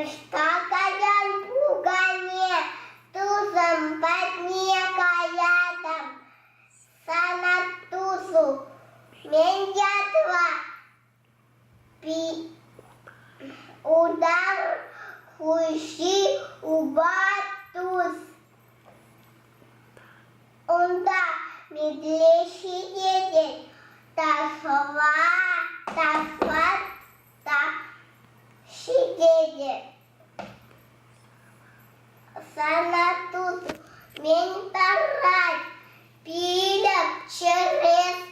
Ӑҫта каян пукане, тусӑм патне каятӑп. Сана тусу мӗн ятла? Утар хуҫи упа тус. Унта мирле ҫитетӗн, ташла, ташла та ҫитетӗн. Сана тут мӗн парать? Пилӗк чӗрес.